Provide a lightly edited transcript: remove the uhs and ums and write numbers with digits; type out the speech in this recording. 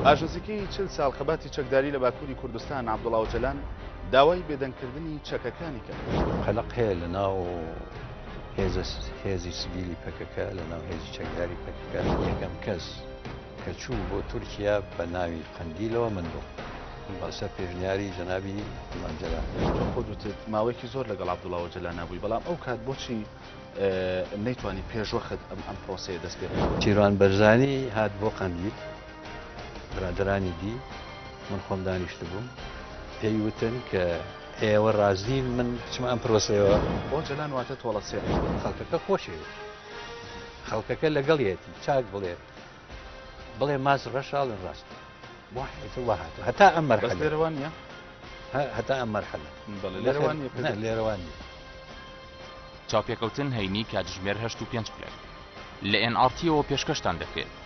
پاش نزیکەی 40 ساڵ خەباتی چەکداری لە باکووری کوردستان، عەبدوڵا ئۆجەلان داوای بێدەنگکردنی چەکەکانی کرد. قەلەق هەیە لە ناو هێزی سڤیلی پەکەکە، لە ناو هێزی چەکداری پەکەکە. یەکەم کەس کە چوو بۆ تورکیا بە ناوی قەندیلەوە من بووم. بەسەر پێشنیاری جەنابی مام جەلال. تۆ خۆت وتت ماوەیەکی زۆر لەگەڵ عەبدوڵا ئۆجەلان نابووی، بەڵام ئەو کات بۆچی نەیتوانی پێشوەخت ئەم ئەم پرۆسەیە دەست پێ بکات؟ شیروان بەرزانی هات بۆ قەندیل، برادەرانی دی، من خۆم دانیشتبووم، پێی وتن کە ئێوە ڕازین من بچمە ئەم پرۆسەیەوە؟ ئۆجەلان واتە تۆڵەسێن. خەڵکەکە خۆشەوێتی، خەڵکەکە لەگەڵیەتی، چاک بڵێ بڵێ ماست ڕەشە ئەڵێن ڕاستە. وا هاتووە هەتا ئەم بەس مەرحەلە. لێرە وا نییە؟ هەتا ئەم مەرحەلە. بەڵێ لێرە وا نییە. نا لێرە وا نییە. چاوپێکەوتن هەینی کاتژمێر 8 و 5 خولەک لە ئێن ئاڕ تیەوە پێشکەشتان دەکرێت.